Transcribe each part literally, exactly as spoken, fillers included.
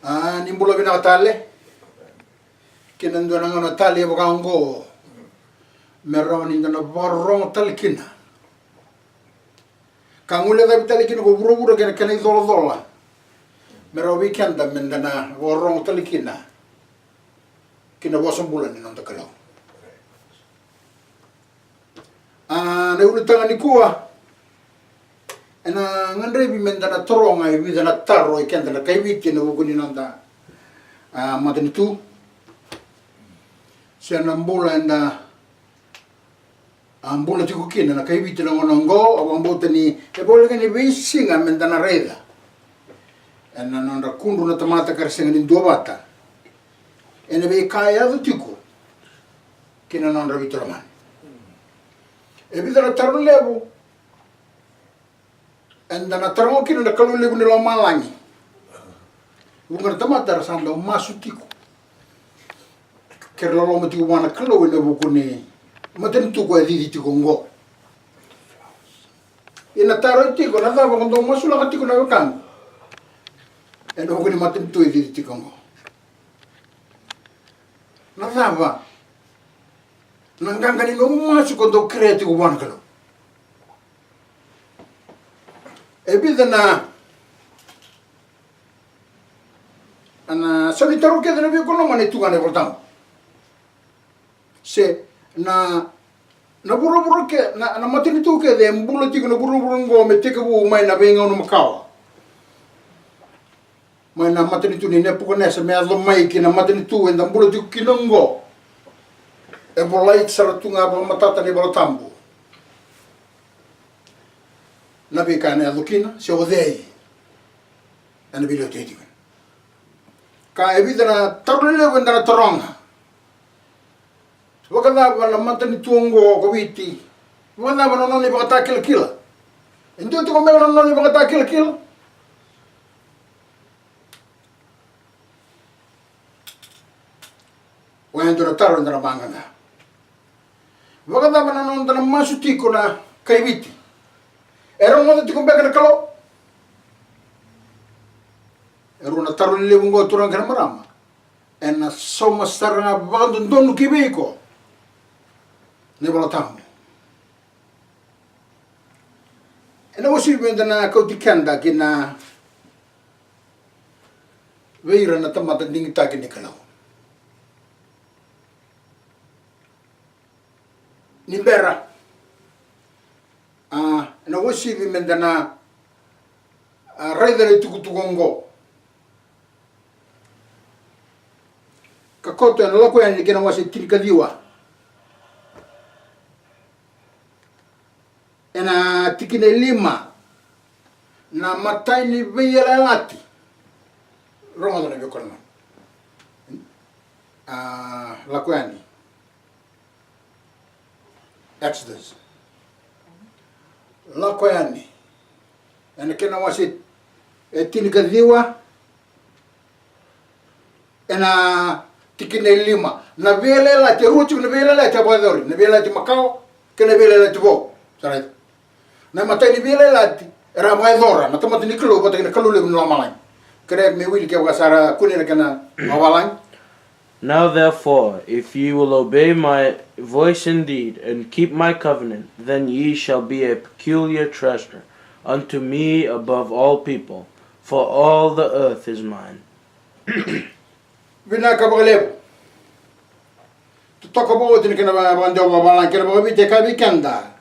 A, ni bula vinaka tale. Kei na dua na gauna tale e vaka oqo me rawa ni da na vakarorogo tale kina ka guilecavi tale kina ko vuravura kei na kena icolacola, me rawa vei keda me da na vakarorogo tale kina ki na vosa bula ni noda Kalou. A, na ulutaga nikua, ena gadrevi me da na taroga e vica na taro e keda na kaiviti ena vuku ni noda, a, matanitu se na bula eda, a, bula tiko kina na kaiviti na gauna oqo. Au vakabauta ni e voleka ni veisiga me da na raica ena nodra kudru na tamata ka ra sega ni duavata ena veika e yaco tiko ki na nodra veitolamani. E vica na taro levu eda na taroga kina na Kalou levu ni lomalagi. Vuqa na tamata era sa dau masu tiko, ke ra loloma tiko vua na Kalou ena vuku ni matanitu ko e cici tiko oqo. Ia na taro e tiko, na cava ko dau masulaka tiko na wekaqu ena vuku ni matanitu e cici tiko oqo? Na cava na qaqa ni nomu masu ko dau kerea tiko vua na Kalou? E vica na, na sau ni taro kece na veikonoma na itugana e Volatabu se na, na vuravura ke, na, na matanitu kece e bula tiko na vuravura oqo me tekivu mai na veigauna makawa, mai na matanitu ni Nepukanesa me yaco mai ki na matanitu eda bula tiko kina oqo. E volai sara tu ga vakamatata na iVolatabu na veika ena yaco kina se o cei ena veiliutaki tiko. Ka e vica na taro lelevu eda na taroga. Vakacava na matanitu oqo ko Viti? Vakacava na nona ivakatakilakila? E dua tiko beka na nona ivakatakilakila? Oya e dua na taro eda na vaqaqa. Vakacava na noda na masu tiko na kai Viti? E rogoca tiko beka na Kalou? E rua na taro lelevu oqo, turaga kei na marama, ena sauma sara ga vakadodonu ki vei iko na iVolatabu. Ena uasivi meda na kauti keda kina vei ira na tamata digitaki ni Kalou. Ni bera, a, ena uasivi meda na, a, raica na itukutuku oqo. Ka koto ena Lako Yani kei na wase tinikaciwa, ena tikina e lima, na imatai ni veiyalayalati. Rogoca na veikonamani. A, Lako Yani. Exodus. Lako Yani. Ena kena wase e tinikaciwa, ena tikina e lima. Na veiyalayalati, e rua tiko na veiyalayalati a vakayacori, na veiyalayalati makawa kei na veiyalayalati vou. Sa raica? Na imatai ni veiyalayalati era a vakayacora na tamata ni Kalou vata kei na Kalou levu ni lomalagi. Kerea me wili kevaka sa ra kunei na kena vavalagi. Now therefore, if ye will obey my voice indeed, and keep my covenant, then ye shall be a peculiar treasure unto me above all people, for all the earth is mine. Vinaka vakalevu. Totoka vakaoti na kena vakadewa vakavalagi, kena vakaviti e kaya vei keda: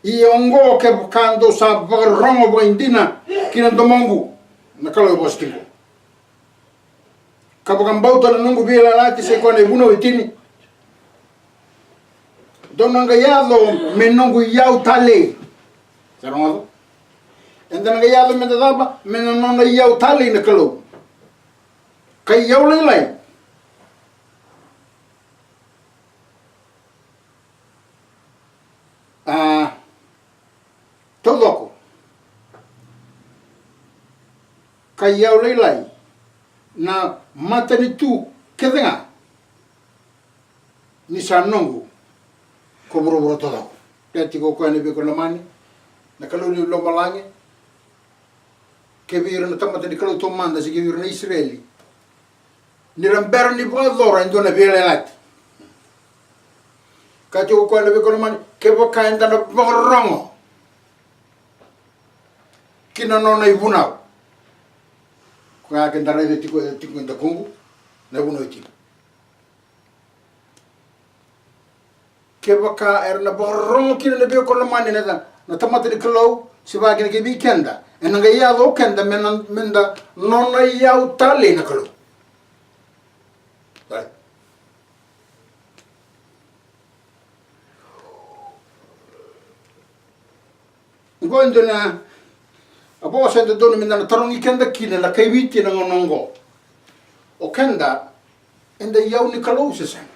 Ia oqo, kevaka dou sa vakarorogo vakaidina ki na domoqu, na Kalou e vosa tiko, ka vakabauta na noqu veiyalayalati, sa i koya na ivunau e tini, dou na qai yaco me noqu iyau talei. Sa rogoca? Eda na qai yaco meda cava? Me na nona iyau talei na Kalou. Ka iyau lailai, a, taucoko, ka iyau lailai na matanitu kece ga, ni sa noqu ko vuravura taucoko. Kaya tiko o koya na veikonamani, na Kalou ni lomalagi, kei vei ira na tamata ni Kalou taumada, se kei vei ira na Isireli, Ni ra bera ni vakayacora e dua na veiyalayalati. Ka tiko o koya na veikonamani, kevaka eda na vakarorogo ki na nona ivunau. Koya keda raica tiko, tiko e dakuqu, na ivunau e tiko. Kevaka era na vakarorogo kina na veikonamani na, na tamata ni Kalou, se vaka kina kei vei keda, ena qai yaco o keda me na, meda nona iyau talei na Kalou. Right. Oqo e dua na, a vosa e dodonu meda na tarogi keda kina na kai Viti ena gauna oqo. O keda, eda iyau ni Kalou se sega?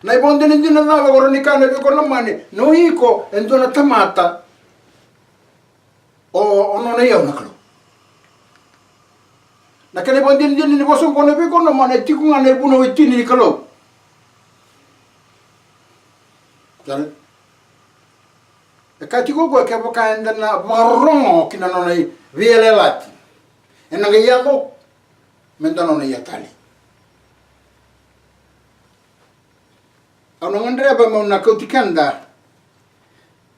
Na ivakadinadina cava ko rawa ni kaya na veikonamani, ni o iko e dua na tamata, o, o nona iyau na Kalou. Na kena ivakadinadina ni vosa oqo na veikonamani, e tiko ga na ivunau e tini ni Kalou. Sara? E kaya tiko o koya, kevaka eda na vakarorogo ki na nona i, veiyalayalati, ena qai yaco meda nona iyau talei. Au na gadreva meu na kauti keda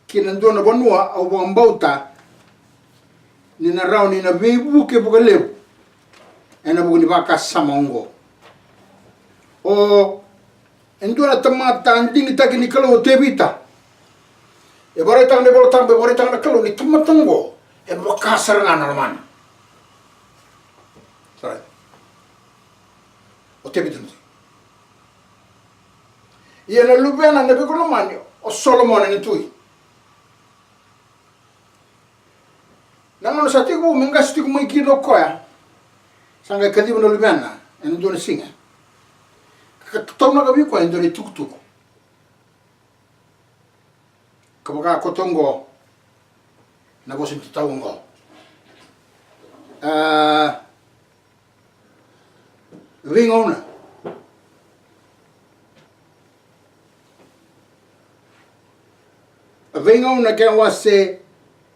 ki na dua na vanua au vakabauta ni na rawa ni na veivuke vakalevu ena vuku ni vakasama oqo. O, e dua na tamata a digitaki ni Kalou o Tevita. E vakaraitaka na iVola Tabu, e vakaraitaka na Kalou ni tamata oqo e vaka sara ga na lomana. Sara. O Tevita na tui. Ia na luvena na veikonamani, o Solomona na tui. Na gauna sa tekivu me qase tiko mai kina o koya, sa qai kaciva na luvena ena dua na siga ka taunaka vei koya e dua na itukutuku. Ka vaka koto oqo na vosa ni tatau oqo. A, veigauna. Veigauna kena wase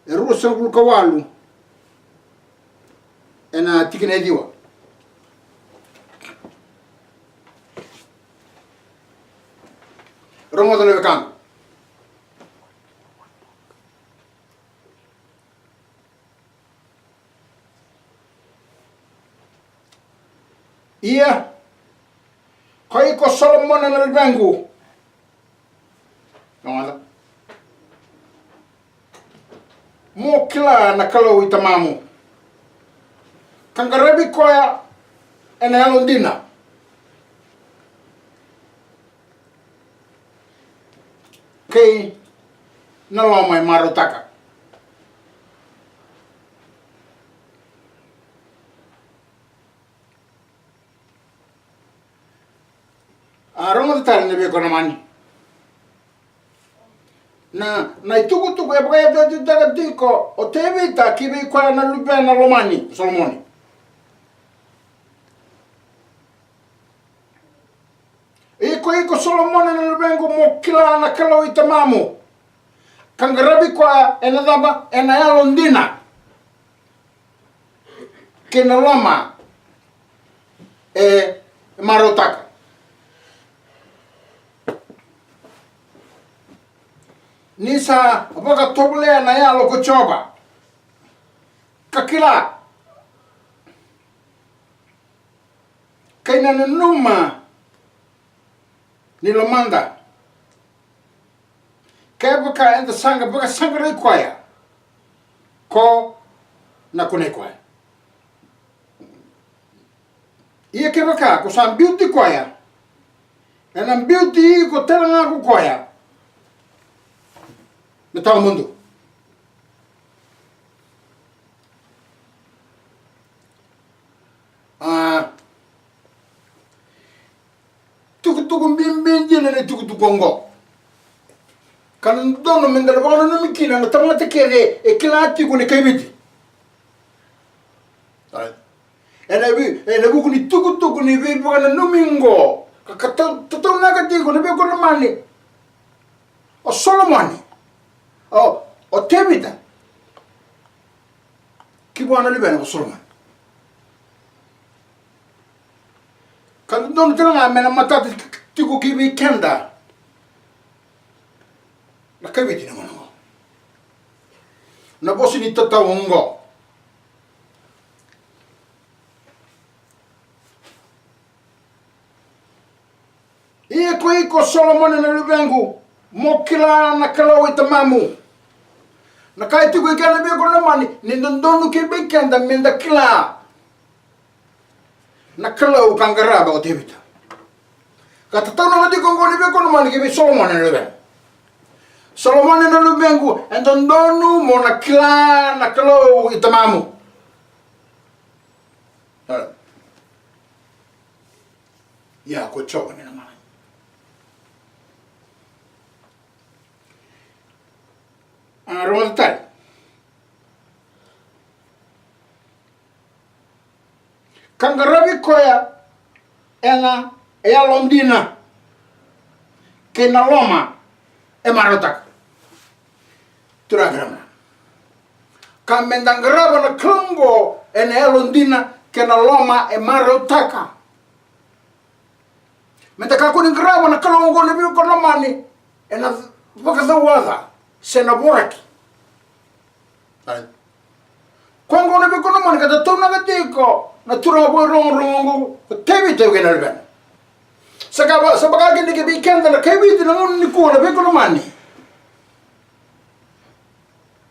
e ruasagavulu ka walu ena tikina e ciwa. Rogoca na wekaqu. Ia, ko iko Solomona na luvequ, rogoca, mo kila na Kalou i tamamu, ka qaravi koya ena yalodina kei na loma e marautaka. A, rogoca tale na veikonamani. Na, na itukutuku e vakayacayacataka tiko o Tevita ki vei koya na luvena lomani, Solomoni. Iko, iko Solomona na luvequ, mo kila na Kalou i tamamu, ka qaravi koya ena cava? Ena yalodina kei na loma e marautaka. Ni sa vakatovolea na yalo ko Jiova, ka kila kei na nanuma ni lomada. Kevaka eda sa qai vakasaqarai koya, ko na kunei koya. Ia kevaka ko sa biuti koya, ena biuti iko tale ga ko koya me tawamudu. A, tukutuku bibi dina na itukutuku oqo. Ka dodonu meda na vakananumi kina na tamata kece e kila tiko ni kaiviti. Ena vi-, ena vuku ni tukutuku ni veivakananumi oqo, ka, ka tau-, tataunaka tiko na veikonamani o Solomoni, o, o Tevita, ki vua na luvena ko Solomoni. Donu tale ga me na matata tiko ki vei keda na kaiViti na gauna oqo. Na vosa ni tatau oqo. Ia ko iko Solomone na luvequ, mo kila na Kalou i tamamu. Na ka e tiko i kea na veivakalomani, ni dodonu ki vei keda me da kila na Kalou ka qarava o Tevita. Ka tataunaka tiko oqo na veivakalomani ki vei Solomone na luvequ. Solomone na luvequ, e dodonu mo na kila na Kalou i tamamu. Ia ko Jiova ni na malagi. A rogoca tale. Ka qaravi koya ena yalodina kei na loma e marautaka. Turaga na, ka me da qarava na Kalou oqo ena yalodina kei na loma e marautaka. Me da kakua ni qarava na Kalou oqo na veivakalomani ena vakacauaca se na voraki. Koya oqo na veivakalomani ka tataunaka tiko na turaga vakarogorogo oqo ko Tevita kei na luvena. Sa ka va, sa vaka kina ki vei keda na kaiViti na gauna nikua na veivakalomani.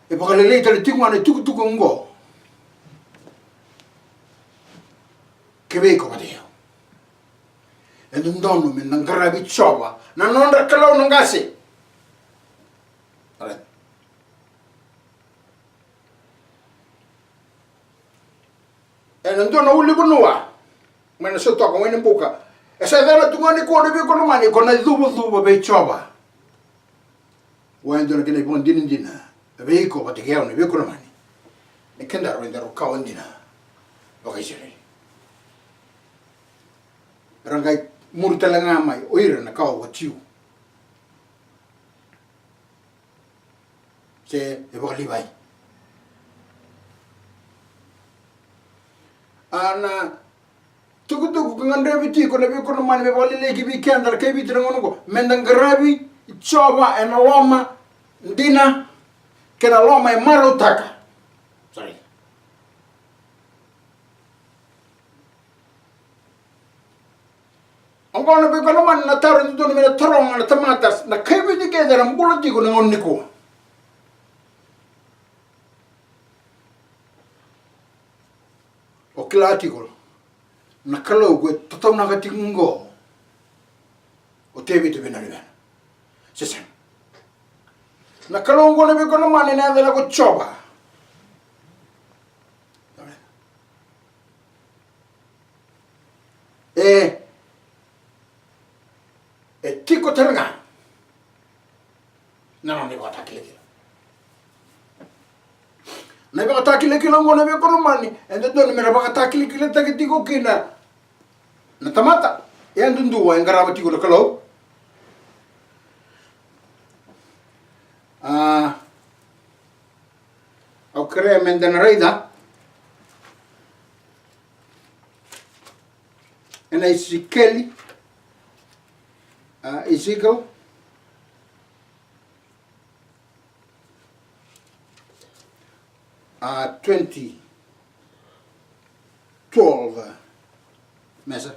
E vakalailai tale tiko ga na itukutuku oqo ki vei iko vata kei au. E dodonu me da qaravi Jiova na nodra Kalou na qase. Alright. Ena dua na ulunivanua mai na Sutoka, Wainibuka, e sa yacana tu ga nikua na veivakalomani ko na icuvacuva vei Jiova. Oya e dua na kena ivakadinadina vei iko vata kei au na veivakalomani. Ni kedaru e daru kawa dina vakaIsireli. Ra qai muri tale ga mai o ira na kawa vakaJiu. Se e vakaLivai. A na tukutuku ka gadrevi tiko na veivakalomani me vakalailai ki vei keda na kaiViti na gauna oqo, me da qaravi Jiova ena loma dina kei na loma e marautaka. Sorry. Oqo na veivakalomani na taro e dodonu me na taroga na tamata, na kaiViti kece era bula tiko na gauna nikua. O kila tiko na Kalou ko e tataunaka tiko oqo o Tevita vei na luvena? Se sega. Na Kalou oqo na veivakalomani na yacana ko Jiova. E, e tiko tale ga na nona ivakatakilakila. Na ivakatakilakila oqo na veivakalomani e dodonu me ra vakatakilakilataki tiko kina na tamata yadudua e qarava tiko na Kalou. A, au kerea me da na raica ena Isikeli, a, Ezekiel, a, twenty twelve, a, Mesa.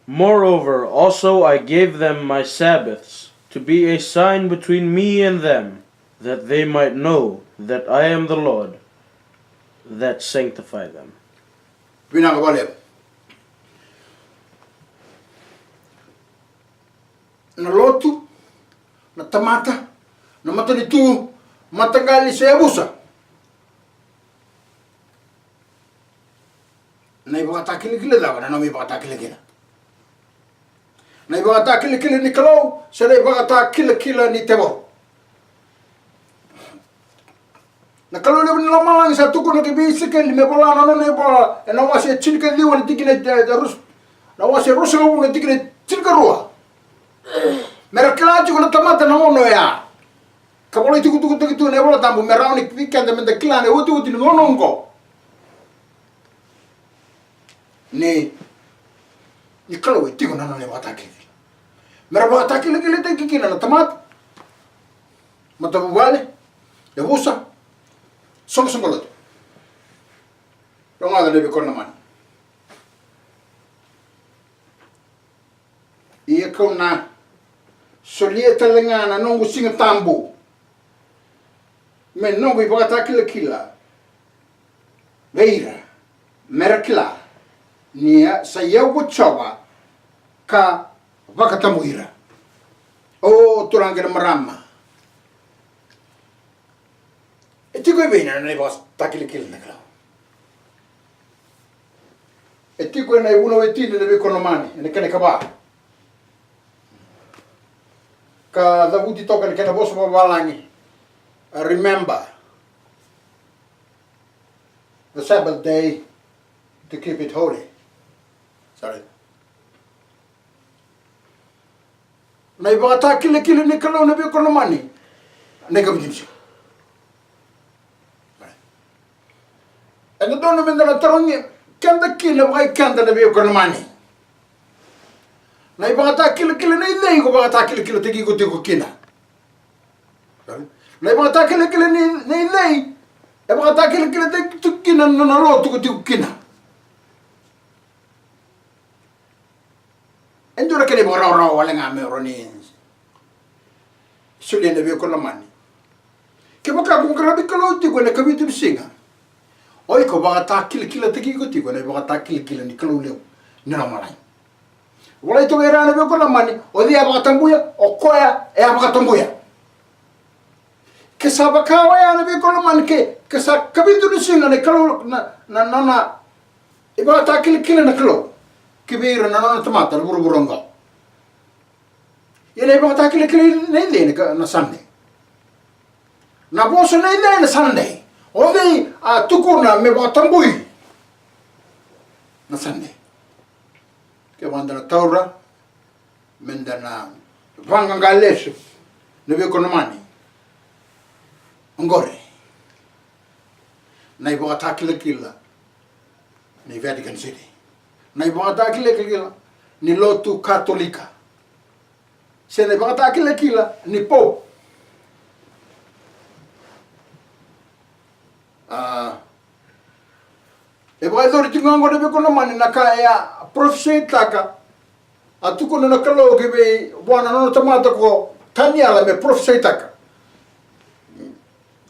Moreover, also I gave them my Sabbaths to be a sign between me and them, that they might know that I am the Lord that sanctify them. Vinaka vakalevu. Na lotu, na tamata, na matanitu, mataqali se yavusa. Na ivakatakilakila cava na nomu ivakatakilakila? Na ivakatakilakila ni Kalou se na ivakatakilakila ni tevoro? Na Kalou levu ni lomalagi sa tukuna ki vei Isikeli me vola na nona ivola ena wase e tinikaciwa na tikina e, e, rus-, na wase e ruasagavulu na tikina e tinikarua. Me ra kila tiko na tamata na gauna oya. Ka volai tukutukutaki tu na iVola Tabu me rawa ni vei keda me da kila na iotioti ni gauna oqo. ni, ni Kalou e tiko na nona ivakatakilakila. Me ra vakatakilakilataki kina na tamata, matavuvale, yavusa, soqosoqo lotu. Rogoca na veikoromani. Ia kau na solia tale ga na noqu siga tabu me noqu ivakatakilakila vei ira, me ra kila ni sa i au ko Jiova ka vakatabui ira. O turaga kei na marama, e tiko e vei na nona ivakatakilakila na Kalou? E tiko ena ivunau e tini na veikoromani, ena kena ikava, ka cavuti toka ena kena vosa vakavalagi, remember the Sabbath day to keep it holy. Sorry. Na ivakatakilakila ni Kalou na veikoromani, na ikavitu ni siga. E dodonu meda na tarogi keda kina vakai keda na veikoromani. Na ivakatakilakila nei cei ko vakatakilakilataki iko tiko kina? Na ivakatakilakila nei, nei cei e vakatakilakilataki tiko kina na nona lotu ko tiko kina? E dua na kena ivakarawarawa wale ga me rawa ni solia na veikoromani. Kevaka ko qaravi Kalou tiko ena ikavitu ni siga, o iko vakatakilakilataki iko tiko ena ivakatakilakila ni Kalou levu ni lomalagi. Volai toka i ra na veikoromani, o cei a vakatabuya? O koya e a vakatabuya. Ke sa vaka oya na veikoromani, ke, ke sa ikavitu ni siga na Kalou na, na, na, na ivakatakilakila na Kalou ki vei ira na nona tamata na vuravura oqo. Ia na ivakatakilakila nei cei na Sunday? Na vosa nei cei na Sunday? O cei a tukuna me vakatabui na Sunday? Kevaka da na taura meda na vaqaqa lesu na veikoromani, oqori na ivakatakilakila ni Vatican City, na ivakatakilakila ni lotu Katolika, se na ivakatakilakila ni Pope. A, e vakayacori tiko ga oqo na veikoromani na ka e a parofisaitaka, a tukuna na Kalou ki vei, vua na nona tamata ko Taniela me parofisaitaka.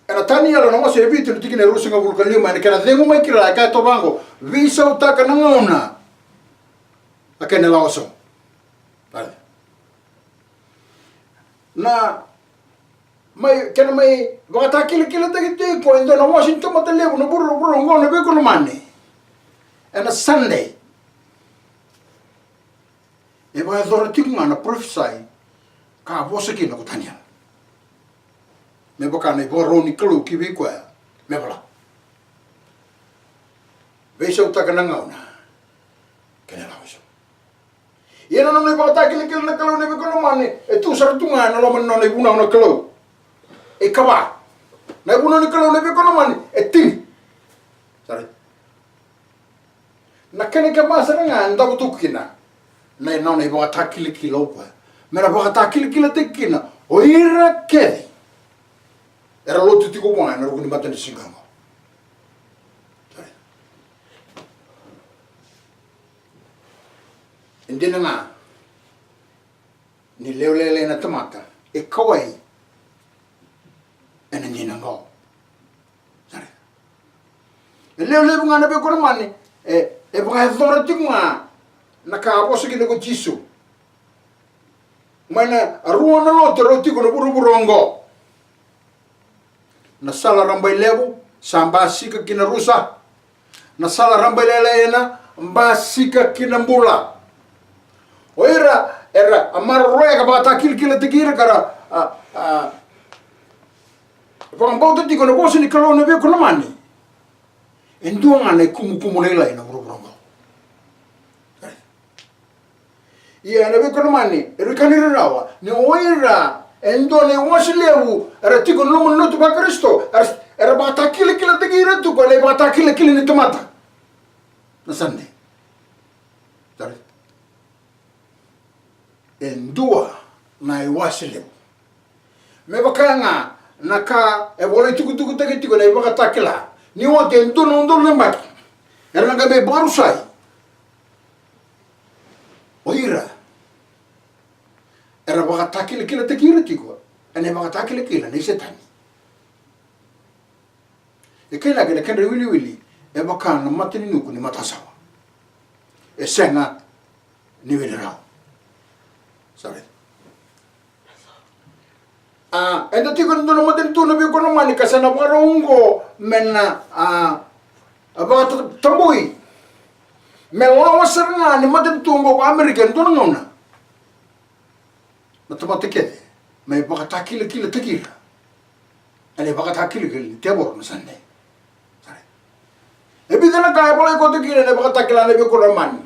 Ena Taniela na wase e vitu na tikina e ruasagavulu ka lima, ena kena cegu mai ki ra, e kaya toka vaqo: Veisautaka na gauna, a kena lawa so. Na mai, kena mai vakatakilakilataki tiko e dua na wase ni tamata levu na vuravura oqo na veikoromani ena Sunday. E vakayacora tiko ga na parofisai ka a vosa kina ko Taniela, me vaka na ivakarau ni Kalou ki vei koya me vola: Veisautaka na gauna kei na lawa eso. Ia na nona ivakatakilakila na Kalou na veikoromani e tu sara tu ga ena loma ni nona ivunau na Kalou. E kava na ivunau ni Kalou na veikoromani e tini. Sara. Na kena ikava sara ga e davo tu kina na nona ivakatakilakila o koya, me na vakatakilakilataki kina o ira kece era lotu tiko vua ena ruku ni matanisiga oqo. E dina ga ni lewe lailai na tamata e kauwai ena dina oqo. Sara. E lewe levu ga na veikoromani e, e vakayacora tiko ga na ka a vosa kina ko Jisu mai na rua na lotu e rau tiko na vuravura oqo. Na sala rabailevu sa basika ki na rusa. Na sala rabailailai ena basika ki na bula. O ira era a maroroya ka vakatakilakilataki ira ka ra a, a, vakabauta tiko na vosa ni Kalou na veikoromani, e dua ga na ikumukumu lailai na vuravura oqo. Ia na veikoromani, e rui ka ni rarawa ni o ira e dua na iwase levu era tiko ena loma ni lotu vaKarisito, era, era vakatakilakilataki ira tiko ena ivakatakilakila ni tamata na Sunday. E dua na iwase levu. Me vaka ga na ka e volai tukutukutaki tiko na iVakatakila, ni oti e dua na udolu na yabaki era na qai mai vakarusai. O ira era vakatakilakilataki ira tiko ena ivakatakilakila nei Setani. E kainaki na kedra iwiliwili e vaka na mataninuku ni matasawa. E sega ni wili rawa. Sorry. A, eda tiko ena dua na matanitu na veikonamani ka sa na vakarau oqo me na, a, a vakatatabui me lawa sara ga ni matanitu oqo ko Amerika ena dua na gauna. Na tamata kece me vakatakilakilataki ira ena ivakatakilakila ni tevoro na Sunday. Sara. E vica na ka e volai koto kina ena ivakatakila na veikonamani.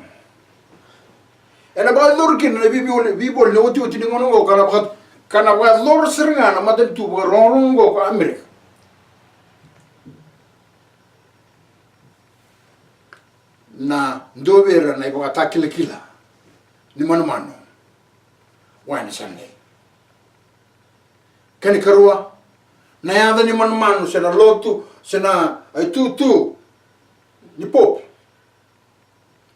Ena vakayacori kina na veivolavola, veivolavola na otioti ni gauna oqo ka na vaka, ka na vakayacora sara ga na matanitu vakarorogo oqo ko Amerika. Na dua vei ira na ivakatakilakila ni manumanu. Why na Sunday? Kena ikarua, na yaca ni manumanu se na lotu se na itutu ni pope.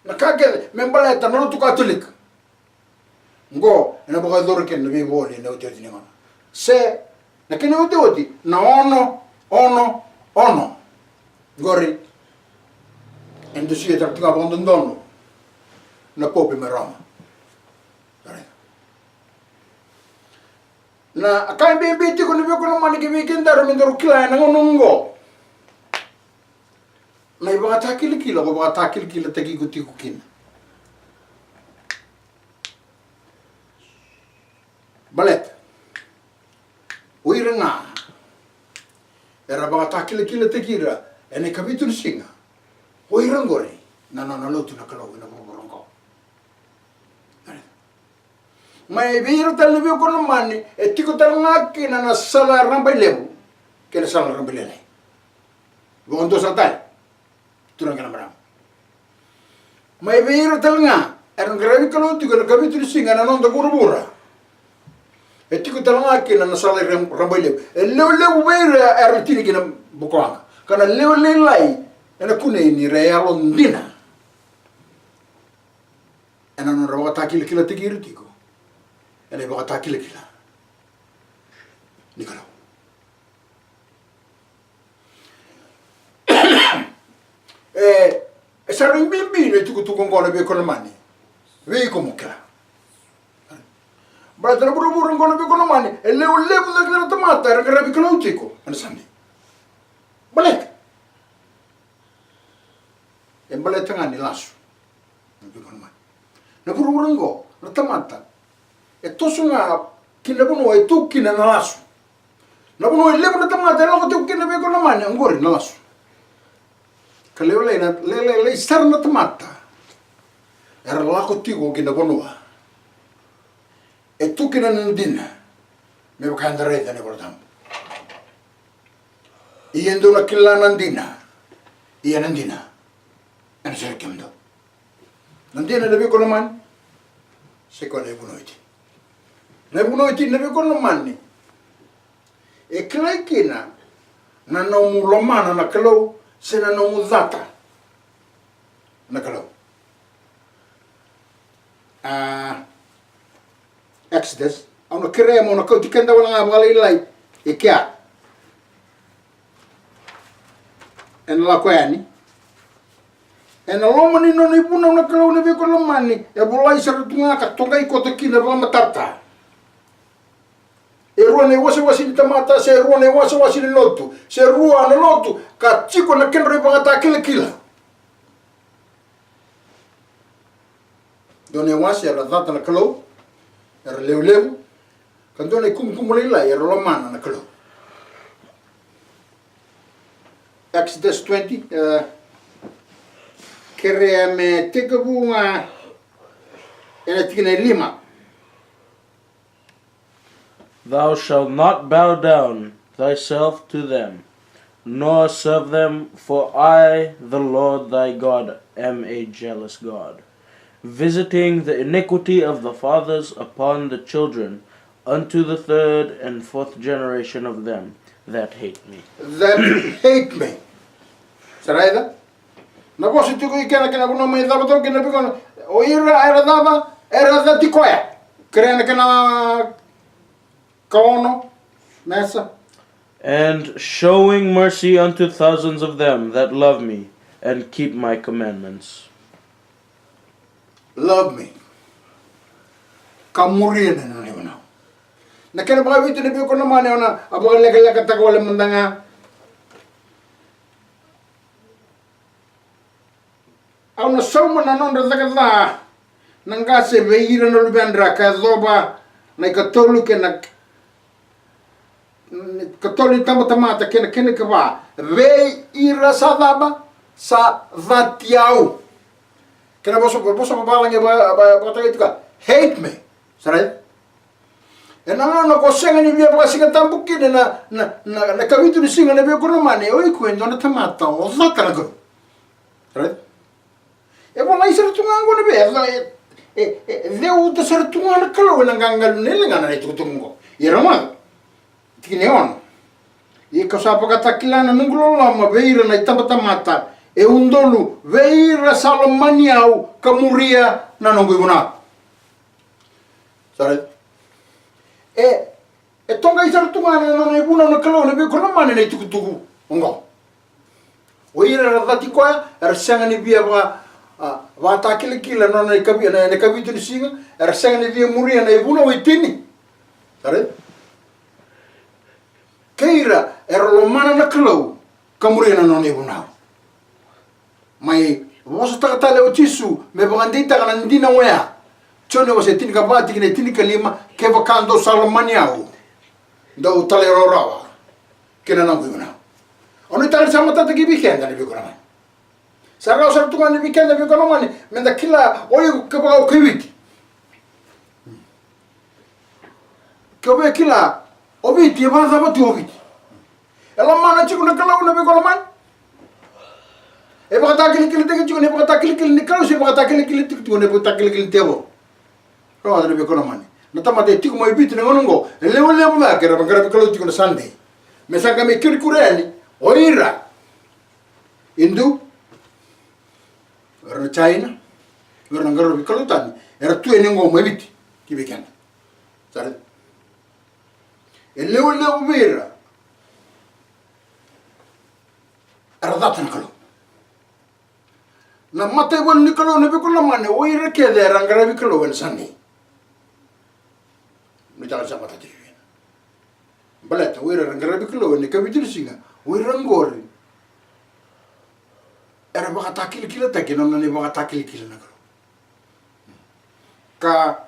Na ka kece me baleta na lotu Katolika. Oqo ena vakayacori kina na veivoli ena otioti ni gauna. Se na kena otioti na ono, ono, ono. Qori e dusia tale tiko ga vakadodonu na pope mai Roma. Na ka e bibi tiko na veikonamani ki vei kedaru me daru kila ena gauna oqo. Na ivakatakilakila ko vakatakilakilataki iko tiko kina. Baleta o ira ga era vakatakilakilataki ira ena ikavitu ni siga. O ira oqori na nona lotu na Kalou ena vuravura oqo. Mai vei ira tale na veikonamani e tiko tale ga kina na sala rabailevu kei na sala rabailailai. Vakadua sara tale. Turaga kei na marama. Mai vei ira tale ga era qaravi Kalou tiko ena ikavitu ni siga ena noda vuravura. E tiko tale ga kina na sala rabailevu. E levulevu vei ira era tini kina bukawaqa. Ka na lewe lailai ena kunei ni ra yalodina. Ena nodra vakatakilakilataki ira tiko ena ivakatakilakila ni Kalou. E, e sa rui bibi na itukutuku oqo na veikonamani. Vei iko mo kila. Baleta na vuravura oqo na veikonamani e levulevu cake na tamata era qaravi Kalou tiko ena Sunday. Baleta e baleta ga ni lasu. Na vuravura oqo na tamata e toso ga ki na vanua e tu kina na lasu. Na vanua e levu na tamata e lako tiko kina na veikonamani oqori na lasu. Ka lewe lailai, lewe lailai sara na tamata era lako tiko ki na vanua e tu kina na dina. Me vaka eda raica na iVolatabu. Ia dou na kila na dina. Ia na dina ena sereki kemudou. Na dina na veikonamani. Se koya na ivunau e tini. Na ivunau e tini na veikonamani. E kilai kina na nomu lomana na Kalou se na nomu cata na Kalou. A, Exodus, au na kerea mo na kauti keda wale ga vakalailai i kea. Ena lako yani ena loma ni nona ivunau na Kalou na veikonamani, e volai sara tu ga ka toqai koto kina vakamatata. E rua na iwasewase ni tamata, se rua na iwasewase ni lotu, se rua na lotu ka tiko na kedra ivakatakilakila. Dua na iwase era cata na Kalou, era levulevu, ka dua na ikumukumu lailai era lomana na Kalou. Exodus twenty, e, kerea me tekivu ga ena tikina e lima. Thou shalt not bow down thyself to them, nor serve them, for I, the Lord thy God, am a jealous God, visiting the iniquity of the fathers upon the children, unto the third and fourth generation of them that hate me. That hate me. Sa raica? Na vosa tiko i kena kena vanua mai cava toka kina viko na o ira era cava era cati koya. Kerea na kena kaono mesa. And showing mercy unto thousands of them that love me and keep my commandments. Love me. Ka muria na nona ivanau. Na kena vakavitu na viko na mane ona a vakalekalekataka wale mada ga. Au na sauma na nodra caka ca na qase vei ira na luvedra ka yacova na ikatolu kei na ikatolu ni tabatamata kei na kena ikava vei ira sa cava sa cati au. Kena vosa vosa vavalagi vakataki tuka hate me. Sa raica? E na gauna ko sega ni via vakasigatabu kina na na na na kavitu ni siga na veikonamane o iko e dua na tamata o cata na Kalou. Right? E volai sara tu ga oqo na vei e e e ceuta sara tu ga na Kalou e na qaqalu na iligana na itukutuku oqo. Ia rogoca. Tikina e ono. Ia kau sa vakatakila na noqu loloma vei ira na itabatamata e udolu vei ira sa lomani au ka muria na noqu ivunau. Sa raica? E e toqai sara tu ga na nona ivunau na Kalou na veikonamane na itukutuku oqo. O ira era cati koya era sega ni via vaka a vakatakilakila na nona ikavi na na ikavitu ni siga. Era sega ni via muria na ivunau e tini. Sa raica? Kei ira era lomana na Kalou ka muria na nona ivunau. Mai vosataka tale o Jisu me vakadeitaka na dina oya. Joni wase tinikava tikina e tinikalima, kevaka dou sa lomani au, dou talairawarawa ki na noqu ivunau. Au nuitaka ni sa matata ki vei keda na veikonamane. Sa rawa sara tu ga ni vei keda na veikonamane me da kila o iko kevaka o kai Viti. Ke o via kila o Viti e vakacava tu o Viti. E lomana tiko na Kalou na veikonamane. E vakatakilakila tiko tiko na ivakatakilakila ni Kalou se vakatakilakila tiko tiko na ivakatakilakila ni tevoro. Rogoca na veikonamane. Na tamata e tiko mai Viti na gauna oqo e levulevu cake era vaqaravi Kalou tiko na Sunday. Me sa qai mai kurikuri yani o ira Indu, o ira na China, o ira na qaravi Kalou tani era tu yani oqo mai Viti ki vei keda. Sa raica? E levulevu vei ira era cata na Kalou. Na mataivalu ni Kalou na veikonamane o ira kece era qaravi Kalou ena Sunday. Nuitaka ni sa matata tiko vei ira. Baleta o ira era qaravi Kalou ena ikavitu ni siga o ira oqori era vakatakilakilataki ena nona ivakatakilakila na Kalou. Ka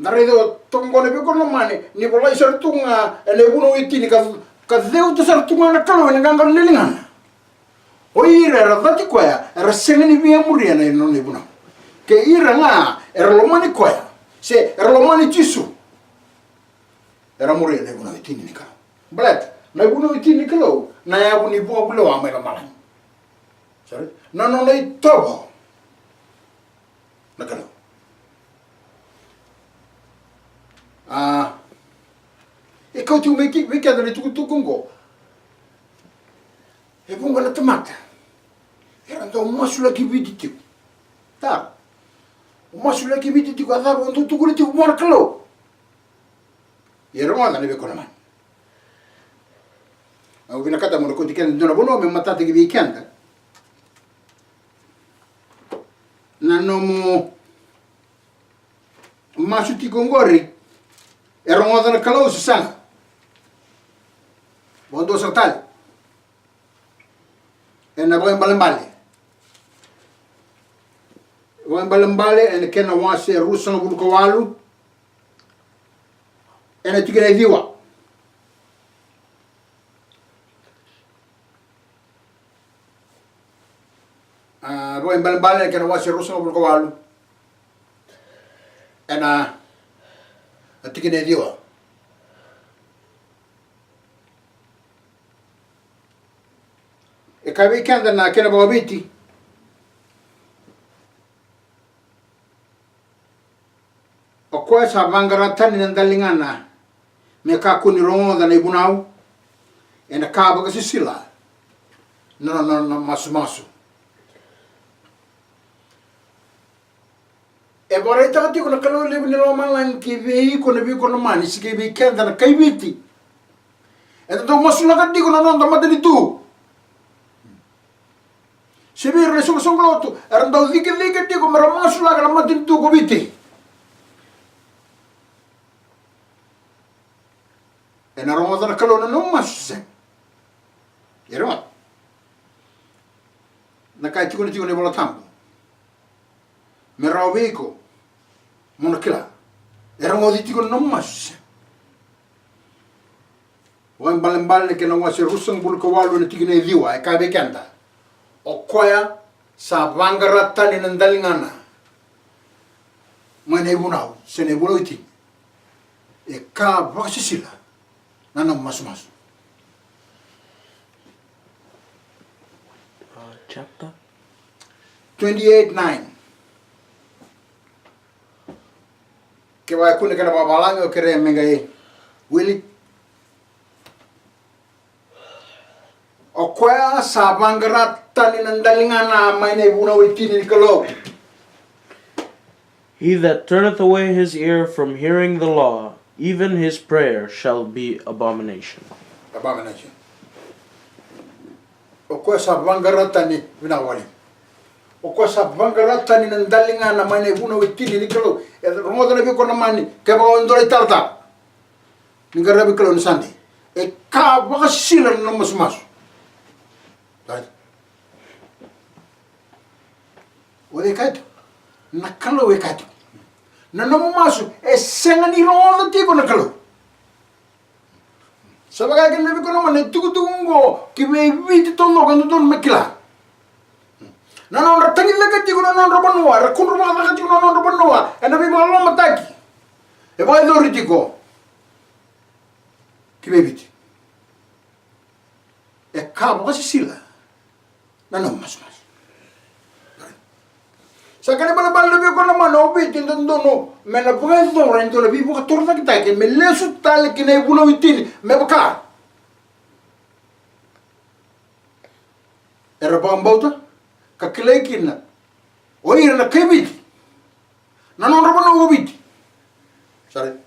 da raica toka oqo na veikonamane ni volai sara tu ga ena ivunau e tini ka ka ceuta sara tu ga na Kalou ena qaqalo ni ligana. O ira era cati koya era sega ni via muria na nona ivunau. Kei ira ga era lomani koya se era lomani Jisu era muria na ivunau e tini ni Kalou. Baleta na ivunau e tini ni Kalou na yavu ni vuavulewa mai lomalagi. Sorry, na nona itovo na Kalou. A e kau tiko mai ki vei keda na itukutuku oqo. E vuqa na tamata era dau masulaki Viti tiko. Ta o masulaki Viti tiko a cava o dau tukuna tiko vua na Kalou. Ia rogoca na veikonamane. Au vinakata mo na kauti keda dua na vanua me matata ki vei keda. Na nomu masu tiko oqori e rogoca na Kalou se sega. Vakadua sara tale. Ena Vakaibalebale. Vakaibalebale ena kena wase e ruasagavulu ka walu. Ena tikina e ciwa. A, Vakaibalebale ena kena wase e ruasagavulu ka walu. Ena tikina e ciwa. E kaya vei keda na kena vakaviti. Koya sa vaqara tani na daligana me kakua ni rogoca na ivunau, ena ka vakasisila na nona masumasu. E vakaraitaka tiko na Kalou levu ni lomalagi ki vei iko na veikoromani, se ki vei keda na kai Viti. Eda dau masulaka tiko na noda matanitu. Se vei ira na isoqosoqo lotu era dau cikecike tiko mera masulaka na matanitu ko Viti. Ena rogoca na Kalou na nomu masu se sega? E rogoca. Na ka e tukuna tiko na iVola Tabu me rawa vei iko mo na kila, e rogoci tiko na nomu masu se sega? Vakaibalebale na kena wase ruasagavulu ka walu ena tikina e ciwa e kaya vei keda: O koya sa vaqara tani na daligana mai na ivunau se na ivunau e tini, e ka vakasisila na nomu masumasu. Uh, chapter? Twenty-eight nine. Kevaka e kune kena vakavalagi, o kerea me qai wili. O koya sa vaqara tani na daligana mai na ivunau e tini ni Kalou. He that turneth away his ear from hearing the law, even his prayer shall be abomination. Abomination. O koya sa vaqara tani, vinaka vakalevu. O koya sa vaqara tani na daligana mai na ivunau e tini ni Kalou. E rogoca na veikoromani, kevaka o dua na italatala ni qaravi Kalou na Sade, e ka vakasisila na nomu masumasu. Right? O cei e kaya tiko? Na Kalou e kaya tiko. Na nomu masu e sega ni rogoca tiko na Kalou. Sa vaka kina na veikoromani, na itukutuku oqo ki vei Viti taucoko e dodonu me kila. Na nodra tagicaka tiko na nodra vanua, era kudruvaka caka tiko na nodra vanua ena veivakalolomataki e vakayacori tiko ki vei Viti. E ka vakasisila na nomu masumasu. Sa kena ibalebale na veikoromani, o Viti e dodonu me na vakayacora e dua na veivakatorocaketaki me lesu tale ki na ivunau e tini, me vaka era vakabauta ka kilai kina o ira na kai Viti na nodra vanua o Viti. Sa raica?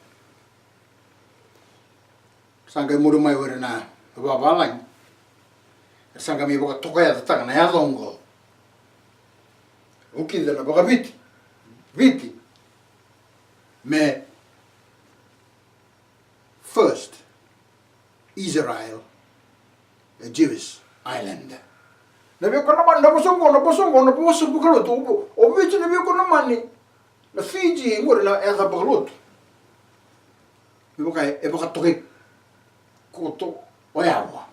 Sa qai muri mai o ira na vavalagi. Era sa qai mai vakatokayacataka na yaca oqo. Vukica na vakaviti, Viti me first Israel, a Jewish island. Na veikoromani, na vosa oqo, na vosa oqo, na vosa vakalotu. O Viti, na veikoromani, na Fiji, e qori na yaca vakalotu. Me vaka e vakatokai koto o yawa.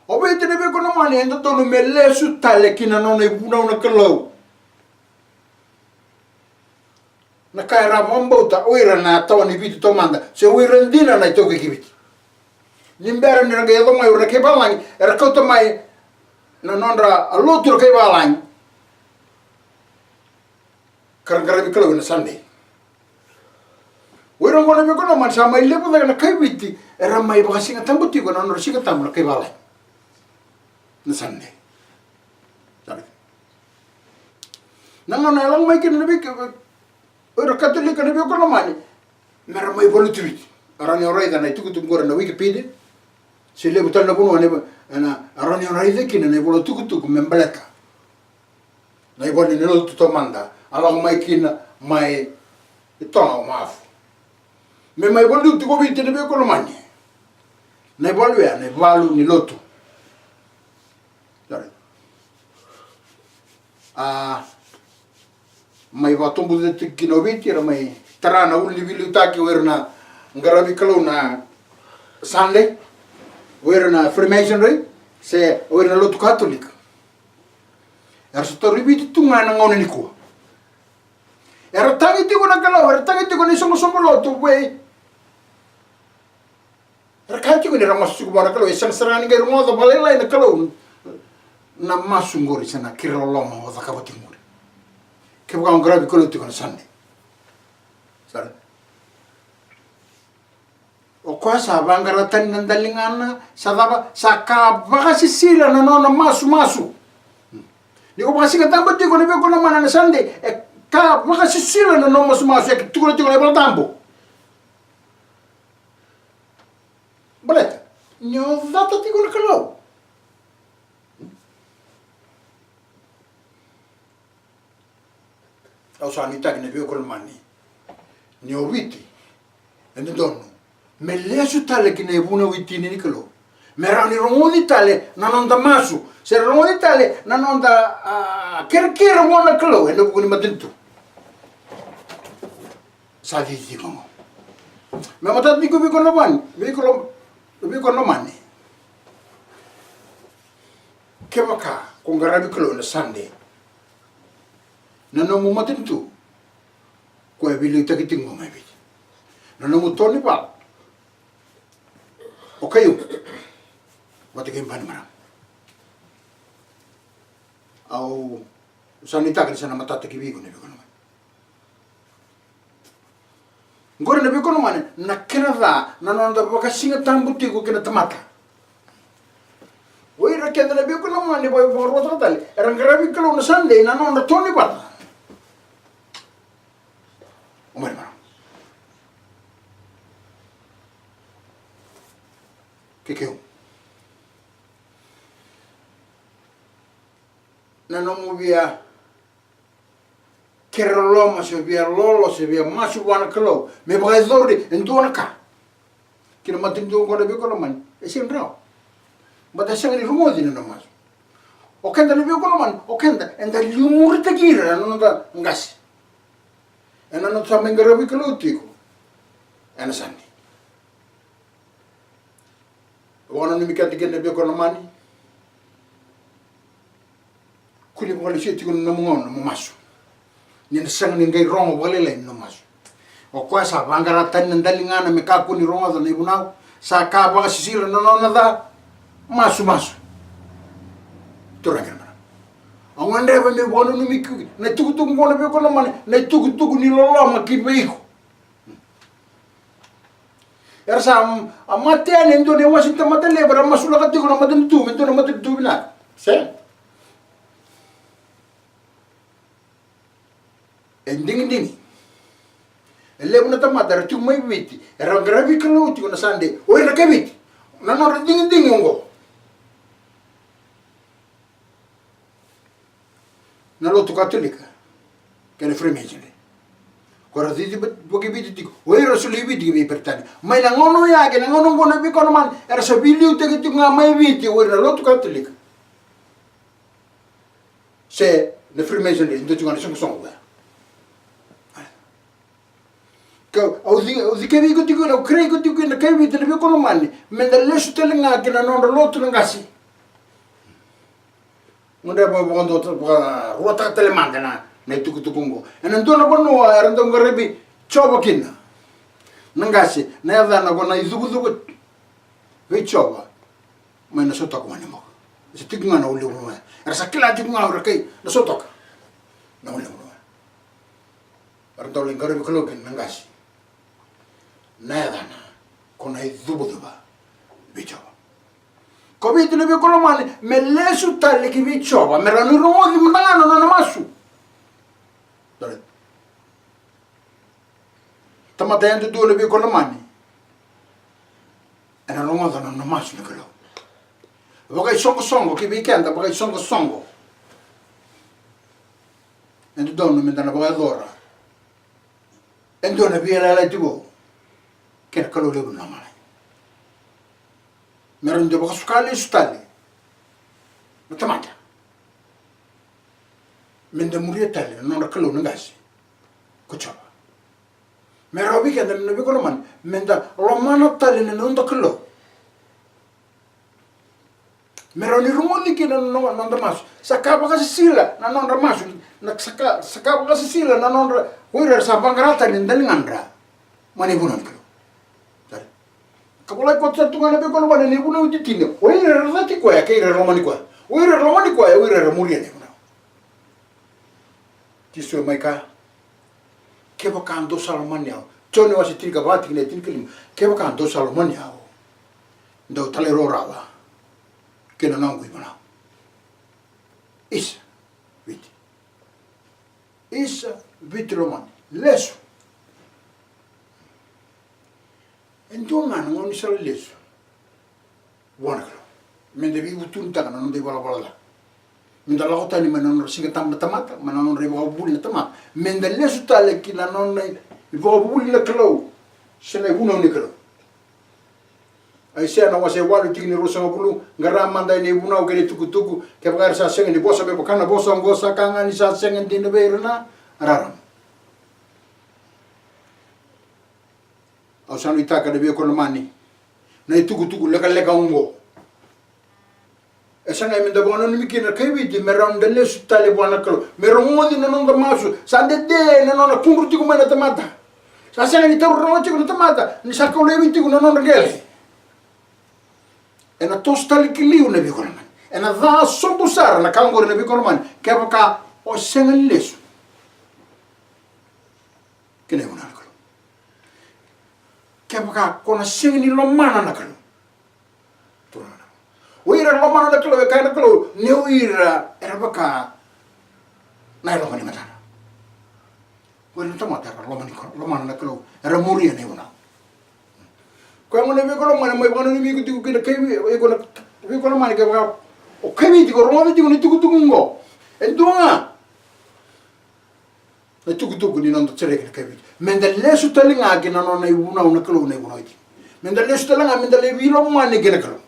O Viti, na veikoromani, e dodonu me lesu tale ki na nona ivunau na Kalou. Na ka era vakabauta o ira na tawa ni Viti taumada, se o ira dina na itaukei ki Viti. Ni bera ni ra qai yaco mai o ira na kai valagi, era kauta mai na nodra lotu na kai valagi ka ra qaravi Kalou ena Sunday. O ira oqo, na veikoromani, sa mai levu cake na kai Viti era mai vakasigatabu tiko ena nodra Sigatabu na kai valagi na Sunday. Na gauna e lako mai kina na vei, o ira Katolika, na veikoromani, me ra mai valuti Viti. E rawa ni o raica na itukutuku qori na Wikipedia, se levu tale na vanua e rawa ni o raica kina na ivola tukutuku me baleta na ivola ni lotu taumada a lako mai kina mai Toga o Mafu. Me mai valuti ko Viti, na veikoromani, na ivalu ya na ivalu ni lotu. A mai vakatubucitaki kina o Viti, era mai tara na ulu ni veiliutaki o ira na qaravi Kalou na Sunday, o ira na Freemasonry, se o ira na lotu Katolika. Era sa tauri Viti tu ga ena gauna nikua. Era tagi tiko na Kalou, era tagi tiko na isoqosoqo lotu vei Era kaya tiko ni ra masu tiko vua na Kalou, e sega sara ga ni qai rogoca vakalailai na Kalou na masu qori se na kiri loloma o cakava tiko qori. Kevaka o qaravi Kalou tiko na Sunday, Tara. O koya sa vaqara tani na daligana, sa cava, sa ka vakasisila na nona masumasu. Ni ko vakasiga tabu tiko na veiwekani lomani ena Sunday, e ka vakasisila na nomu masumasu, e tukuna tiko na iVola Tabu. Baleta ni o cata tiko na Kalou. Au sa nuitaki na veiwekani lomani ni o Viti e dodonu me lesu tale ki na ivunau e tini ni Kalou, me rawa ni rogoci tale na noda masu, se rogoci tale na noda, a, kerekere vua na Kalou ena vuku ni matanitu. Sa cici tiko oqo. Me matata tiko vei iko na vani, vei iko lo-, vei iko na lomani. Kevaka ko qaravi Kalou ena Sunday, na nomu matanitu, ko e veiliutaki tiko mai Viti. Na nomu to ni vale, o Khaiyum vata kei Bainimarama. Au sa nuitaka ni sa na matata ki vei iko na veiwekani lomani. Qori na veiwekani lomani, na kena ca na noda vakasiga tabu tiko kei na tamata. O ira keda na veiwekani lomani, vaka, vakaruataka tale, era qaravi Kalou na Sunday, na nodra to ni vata, o Bainimarama kei Khaiyum. Na nomu via kere loloma se via lolo se via masu vua na Kalou me vakayacori e dua na ka ki na matanitu oqo na veiwekani lomani, e sega ni rawa. Baleta e sega ni rogoci na nomu masu. O keda na veiwekani lomani, o keda eda liumuritaki ira na noda qase ena noda sa mai qaravi Kalou tiko ena Sunday. Vakananumi keda kina na veiwekani lomani. Kua ni vakalesuya tiko na nomu gauna mo masu, ni na sega ni qai rogo vakalailai na nomu masu. O koya sa vaqara tani na daligana me kakua ni rogoca na ivunau, sa ka vakasisila na nona ca, masumasu. Turaga kei na marama, au gadreva meu vakananumi iko na itukutuku oqo na veiwekani lomani, na itukutuku ni loloma ki vei iko. Era sa, a, mate yani e dua na iwase ni tamata levu, era masulaka tiko na matanitu me dua na matanitu vinaka. Se e digidigi. E levu na tamata era tiko mai Viti, era qaravi Kalou tiko na Sunday, o ira na kai Viti. Na nodra digidigi oqo. Na lotu Katolika kei na Freemasonry. Ko ra cici va-, vakiviti tiko. O ira ra solia Viti ki vei Peritania. Mai na gauna oya kei na gauna oqo na veiwekani lomani, era sa veiliutaki tiko ga mai Viti o ira na lotu Katolika se na Freemasonry, dua tiko ga na soqosoqo koya. Ka au ci-, au cikevi iko tiko kina, au kerei iko tiko kina, na kai Viti na veiwekani lomani, meda lesu tale ga ki na nodra lotu na qase. Gadreva me vakadua, vakaruataka tale mada na, na itukutuku oqo. Ena dua na vanua era dau qaravi Jiova kina na qase, na yacana ko na icuvacuva vei Jiova mai Nausori, Wainibuka. E sa tiko ga na ulunivanua ya. Era sa kila tiko ga o ira kai Nausori na ulunivanua ya. Era dau lai qaravi Kalou kina na qase, na yacana ko na icuvacuva vei Jiova. Ko Viti na veiwekani lomani, me lesu tale ki vei Jiova, me rawa ni rogoci mada ga na nona masu. Dole. Tamata yadudua na veiwekani lomani, ena rogoca na nona masu na Kalou. Vakaisoqosoqo ki vei keda, vakaisoqosoqo. E dodonu meda na vakayacora e dua na veiyalayalati vou kei na Kalou levu na lomalagi, me rawa ni da vakasuka lesu tale na tamata, meda muria tale na nodra kalou na qase ko Jiova. Me rawa vei keda na veiwekani lomani, meda lomana tale na noda Kalou. Me rawa ni rogoci kina na no-, noda masu. Sa ka vakasisila na nodra masu. Na sa ka, sa ka vakasisila na nodra, o ira era sa vaqara tani na daligadra mai na ivunau ni Kalou. Sara. Ka volai koto sara tu ga na veiwekani lomani ena ivunau e tini. O ira era cati koya kei ira era lomani koya. O ira era lomani koya, o ira era muria na ivunau. Jisu e mai kaya, Kevaka dou sa lomani au. Joni wase tinikava tikina e tinikalima. Kevaka dou sa lomani au, dou talairawarawa ki na noqu ivunau. Isa, Viti. Isa, Viti lomani. Lesu. E dua ga na gaunisala lesu vua na Kalou. Meda veivutunitaka na noda ivalavala ca. Meda lako tani mai na nodra siga tabu na tamata, mai na nodra ivakavuvuli na tamata. Meda lesu tale ki na nona ivakavuvuli na Kalou, se na ivunau ni Kalou. Aisea na wase walu tikina e ruasagavulu, qara mada ena ivunau kei na itukutuku, kevaka era sa sega ni vosa me vaka na vosa oqo, sa ka ga ni sa sega dina vei ira na rarama. Au sa nuitaka na veiwekani lomani, na itukutuku lekaleka oqo. E sa qai meda vakananumi kina na kai Viti me rawa ni da lesu tale vua na Kalou, me rogoci na noda masu. Sa dede na nona kudru tiko mai na tamata. Sa sega ni taura rawa tiko na tamata ni sa kau laivi tiko na nodra qele. Ena toso tale ki liu na veiwekani lomani. Ena ca sobu sara na ka oqori na veiwekani lomani, kevaka o sega ni lesu ki na ivunau na Kalou. Kevaka ko na sega ni lomana na Kalou. Turaga na, o ira era lomana na Kalou, e kaya na Kalou ni o ira era vaka na yaloka ni matana. O ira na tamata era lomani, lomana na Kalou, era muria na ivunau. Koya gona na veiwekani lomani, mai vakananumi iko tiko kina kai Viti, iko na veiwekani lomani, kevaka o kai Viti tiko, rogoca tiko na itukutuku oqo. E dua ga na itukutuku ni noda sereki na kai Viti. Meda lesu tale ga ki na nona ivunau na Kalou, na ivunau e tiko. Meda lesu tale ga, meda lai veilomani kei na Kalou.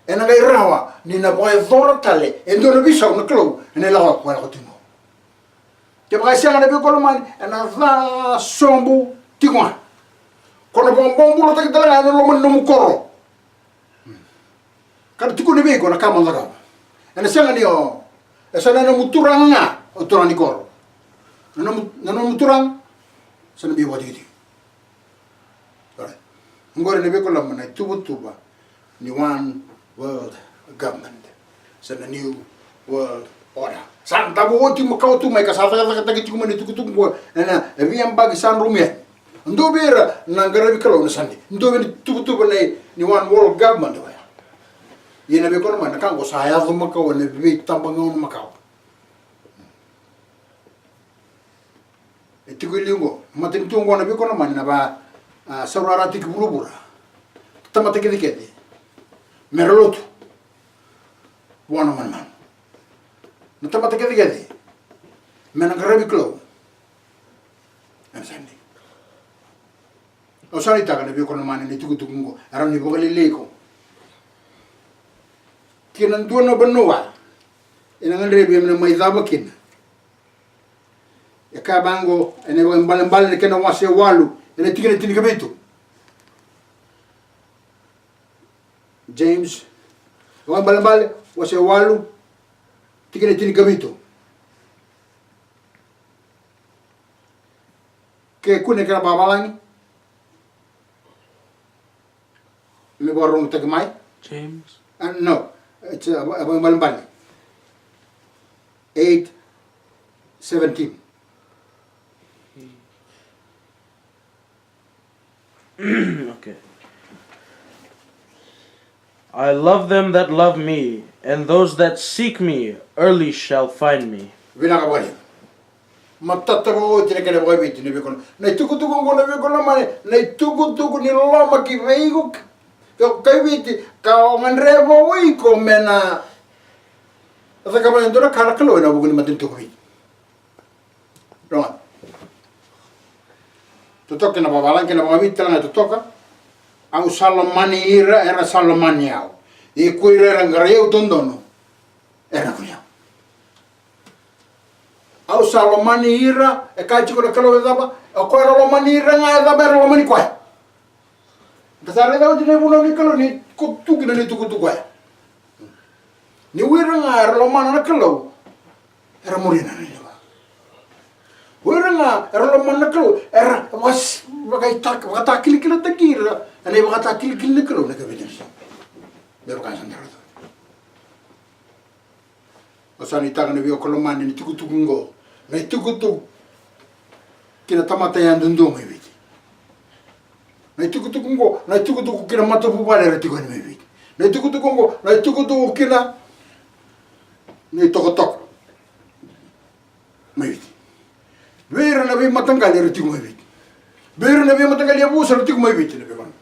Ena qai rawa ni na vakayacora tale e dua na veisau na Kalou ena ilavo ko e lako tiko. Kevaka e sega na veiwekani lomani, ena ca sobu tiko ga. Ko na vakabobulataki tale ga ena loma ni nomu koro. Ka na tukuni vei iko na ka mo cakava. Ena sega ni o, e sa na nomu turaga ga o turaga ni koro. Na nomu, na nomu turaga sa na biu vakatikitiki. Alright. Oqori na veiwekani lomani, na ituvatuva ni One World Government, se na New World Order. Sa davo oti makawa tu mai ka sa cakacakataki tiko mai na itukutuku oqo ena veiyabaki sa dromu yani. Dua vei ira na qaravi Kalou na Sade. Dua vei na tuvatuva ni, ni One World Government oya. Ia na veiwekani lomani, na ka oqo sa yaco makawa ena veitabagauna makawa. E tiko e liu oqo, matanitu oqo na veiwekani lomani, na va, a, saurarataki vuravura. Tamata kecekece me ra lotu vua na manumanu. Na tamata kecekece me na qaravi Kalou ena Sade. Au sa nuitaka na veiwekani lomani, na itukutuku oqo e rawa ni vakalelei iko ki na dua na vanua ena gadrevi me na mai cava kina. E kaya vaqo ena Vakaibalebale na kena wase walu, ena tikina tinikavitu. James, Vakaibalebale wase walu, tikina tinikavitu. Ke kune kena vavalagi me vakarogotaki mai. James. Uh, no, it's, uh, Vakaibalebale eight seventeen. Okay. I love them that love me, and those that seek me early shall find me. Vinaka vakalevu. Matata vakaoti na kena vakaviti na veiwekani. Na itukutuku oqo na veiwekani lomani, na itukutuku ni loloma ki vei iko, ka, kai Viti, ka o gadreva o iko me na cakava e dua na ka na Kalou ena vuku ni matanitu ko Viti. Rogoca. Totoka na vavalagi, kena vakaviti tale ga e totoka. Au sa lomani ira era sa lomani au. Ia ko ira era qarai au dodonu era na kunei au. Au sa lomani ira, e kaya tiko na Kalou e cava? O koya era lomani ira ga e cava? Era lomani koya. Da sa raica oti na ivunau ni Kalou ni ko tu kina na itukutuku oya. Ni o ira ga era lomana na Kalou, era muria na nona ilavo. O ira ga era lomana na Kalou, era vaka, vakaita, vakatakilakilataki ira ena ivakatakilakilataki ni Kalou na kaveitani. Me vaka sa dara tu. Au sa nuitaka na veiwekani lomani, na itukutuku oqo, na itukutuku Kina tamata yadudua mai Viti. Na itukutuku oqo, na itukutuku kina matavuvale era tiko yani mai Viti. Na itukutuku oqo, na itukutuku kina na itokatoka mai Viti. Vei ira na veimataqali era tiko mai Viti. Vei ira na veimataqali yavusa era tiko mai Viti, na veimataqali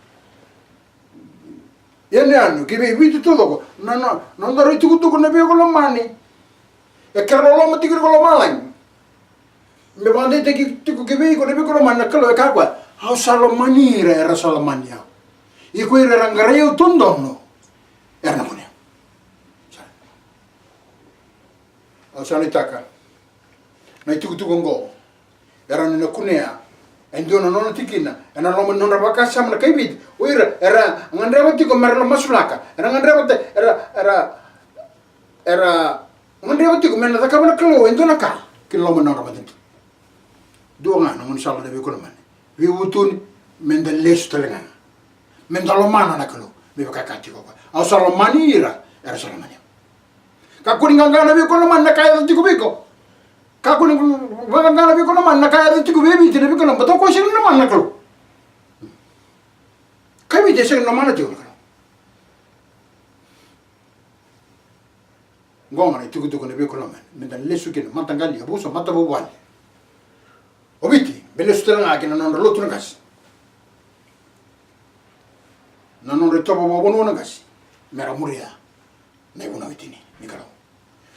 yanuyanu, ki vei Viti taucoko, na, na, na noda rai tukutuku na veiwekani lomani. E kere loloma tiko iko lomalagi. Me vakadeitaki tiko ki vei iko na veiwekani lomani na Kalou e kaya o koya, au sa lomani ira era sa lomani au. Iko ira era qarai au dodonu, era na kunea. Sa. Au sa nuitaka na itukutuku oqo era na kunea e dua na nona tikina ena loma ni nodra vakasama na kai Viti. O ira era gadreva tiko mera masulaka, era gadreva te, era, era, era gadreva tiko me na cakava na Kalou e dua na ka ki na loma ni nodra matanitu. Dua ga na gaunisala na veiwekani lomani. Veivutuni, meda lesu tale ga. Meda lomana na Kalou me vaka e kaya tiko o koya, au sa lomani ira era sa lomani au. Kakua ni qaqa na veiwekani lomani na ka e yaco tiko vei iko. Kakua ni qaqa na veiwekani lomani na ka e yaco tiko vei Viti, na veiwekani lomani, baleta o koya sega ni lomana na Kalou. Kai Viti e sega ni lomana tiko na Kalou. Oqo ga na itukutuku na veiwekani lomani, meda lesu kina, mataqali, yavusa, matavuvale. O Viti me lesu tale ga ki na nodra lotu na qase, na nodra itovo vakavanua na qase, mera muria na ivunau e tini ni Kalou.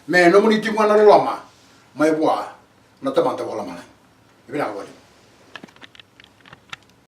Me nomuni tiko ga na loloma mai vua na Tamada Vakalomalagi. Vinaka vakalevu.